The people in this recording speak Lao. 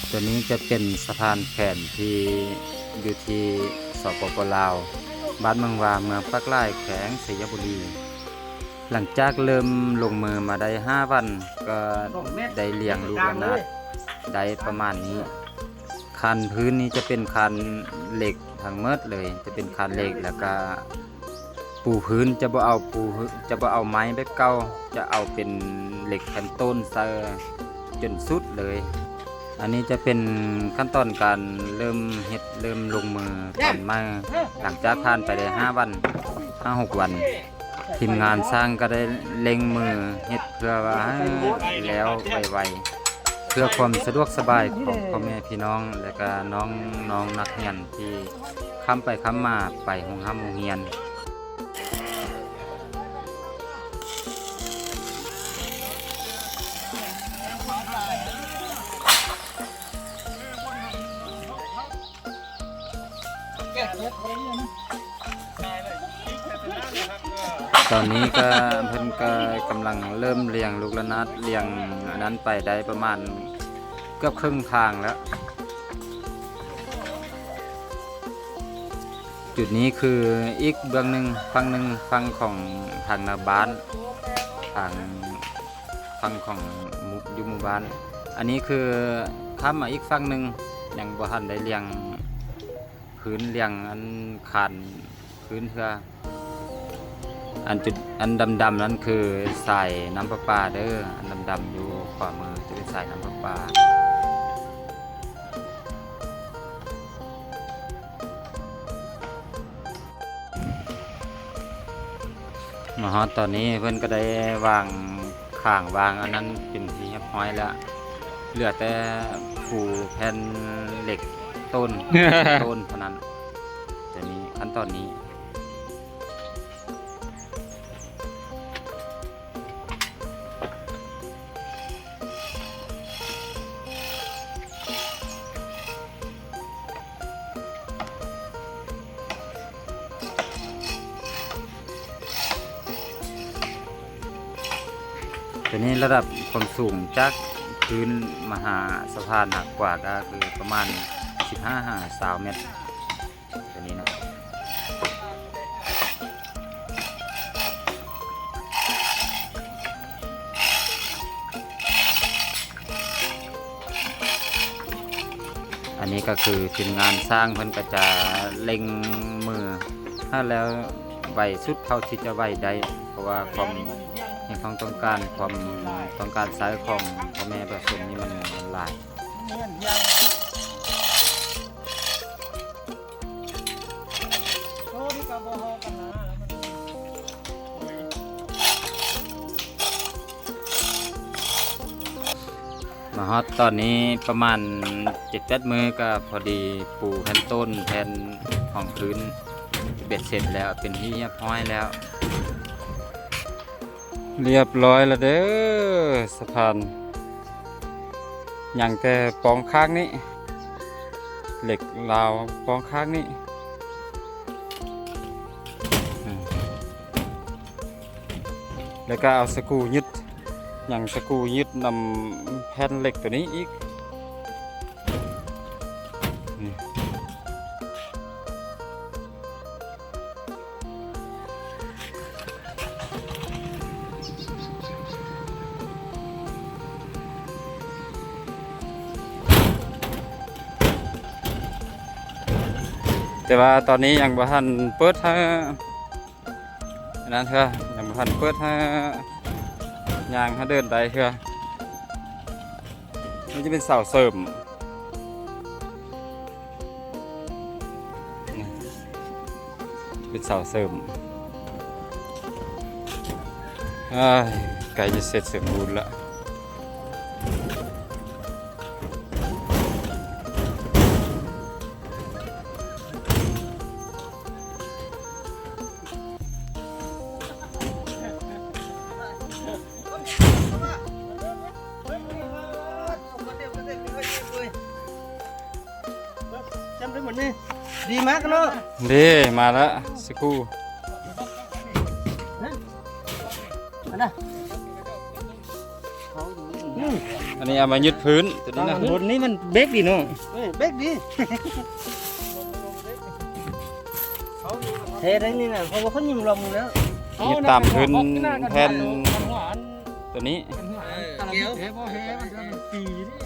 ຕົວນີ້ຈະເປັນສະພານແຂວນທີ່ຢູ່ທີ່ ສປປ ລາວ, ບ້ານເມືອງວາ, ເມືອງປາກຫຼາຍ, ແຂວງໄຊຍະບູລີ. ຫຼັງຈາກເລີ່ມລົງມືມາໄດ້ຫ້າວັນ ກໍໄດ້ລຽງລູກລະນາດໄດ້ປະມານນີ້. ຄານພື້ນນີ້ຈະເປັນຄານເຫຼັກທັງໝົດເລີຍ, ຈະເປັນຄານເຫຼັກ ແລ້ວກະ ປູພື້ນຈະບໍ່ເອົາປູ ຈະບໍ່ເອົາໄມ້ແບບເກົ່າ, ຈະເອົາເປັນເຫຼັກແຜ່ນໂຕນໃສ່ຈົນສຸດເລີຍ. ອັນນີ້ຈະເປັນຂັ້ນຕອນການເລີ່ມເຮັດ ເລີ່ມລົງມືຕອນໃໝ່. ຫຼັງຈາກຜ່ານໄປໄດ້ຫ້າວັນ ຫ້າຫົກວັນ, ທີມງານຊ່າງກໍໄດ້ເລັ່ງມືເຮັດເພື່ອວ່າໃຫ້ແລ້ວໄວໆ ເພື່ອຄວາມສະດວກສະບາຍຂອງພໍ່ແມ່ພີ່ນ້ອງ ແລະກະນ້ອງໆນັກຮຽນທີ່ ຂ້າມໄປຂ້າມມາໄປໂຮງຮ່ຳໂຮງຮຽນ. ຕອນນີ້ກໍ ເພິ່ນກໍກຳລັງເລີ່ມລຽງລູກລະນາດ ລຽງອັນນັ້ນໄປໄດ້ປະມານເກືອບເຄິ່ງທາງແລ້ວ. ຈຸດນີ້ຄືອີກເບື້ອງໜຶ່ງ, ຝັ່ງໜຶ່ງ, ຝັ່ງຂອງທາງໜ້າບ້ານ, ທາງຝັ່ງຂອງໝູ່ ຢູ່ໝູ່ບ້ານ. ອັນນີ້ຄືຂ້າມມາອີກຝັ່ງໜຶ່ງ, ຍັງບໍ່ທັນໄດ້ລຽງພື້ນ, ລຽງອັນຄານພື້ນເທື່ອ. ອັນຈຸດ ອັນດຳໆນັ້ນຄືສາຍນ້ຳປະປາເດີ, ອັນດຳໆຢູ່ຂວາມືຈະເປັນສາຍນ້ຳປະປາ. ມາຮອດຕອນນີ້ເພິ່ນກໍໄດ້ວາງຄາງວາງອັນນັ້ນເປັນທີ່ຮຽບຮ້ອຍແລ້ວ, ເຫຼືອແຕ່ປູແຜ່ນເຫຼັກໂຕນ ໂຕນເທົ່ານັ້ນ. ຕອນນີ້ ຂັ້ນຕອນນີ້ ຕົວນີ້ລະດັບຄວາມສູງຈາກພື້ນມາຫາສະພານຫາກວາດກໍຄືປະມານສິບຫ້າຫາຊາວແມັດ. ຕົວນີ້ນະ ອັນນີ້ກໍຄືທີມງານຊ່າງເພິ່ນກໍຈະເລັ່ງມືໃຫ້ແລ້ວໄວສຸດເທົ່າທີ່ຈະໄວໄດ້, ເພາະວ່າຄວາມມີຄວາມຕ້ອງການ ຄວາມຕ້ອງການໃຊ້ຂອງພໍ່ແມ່ປະຊາຊົນນີ້ມັນ ມັນຫຼາຍ. ມາຮອດຕອນນີ້ປະມານເຈັດແປດມື້ ກໍພໍດີປູແຜ່ນໂຕນ ແຜ່ນຮອງພື້ນເບັດເສັດແລ້ວ ເປັນທີ່ຮຽບຮ້ອຍແລ້ວ. ຮຽບຮ້ອຍແລ້ວເດີ ສະພານ. ຍັງແຕ່ປອງຄາກນີ້ ເຫຼັກລາວປອງຄາກນີ້ ອືມ ແລ້ວກໍເອົາສະກູຍຶດ ຍັງສະກູຍຶດນຳແຜ່ນເຫຼັກຕົວນີ້ອີກ ນີ້. ແຕ່ວ່າຕອນນີ້ຍັງບໍ່ທັນເປີດໃຫ້ອັນນັ້ນເທື່ອ ຍັງບໍ່ທັນເປີດໃຫ້ຍ່າງ ໃຫ້ເດີນໄດ້ເທື່ອ. ນີ້ຈະເປັນເສົາເສີມ ເປັນເສົາເສີມ. ອ້າຍ ໃກ້ຈະເສັດສົມບູນລະ. ດີມາກເນາະ ເດ້ ມາລະ ສະກູ ອັນນະ. ອັນນີ້ເອົາມາຍຶດພື້ນ ຕົວນີ້ນະ ບົນນີ້ມັນເບກດີເນາະ. ເອີ ເບກດີ ແທ້ໄດ໋ນີ້ນະ ເພາະວ່າເຂົາຍິງລອມຢູ່ແລ້ວ. ຍຶດຕາມພື້ນແຜ່ນຕົວນີ້. ເອີ ແກ້ວ ແທ້ບໍ່ແທ້ ມັນຈະມີປີນີ້.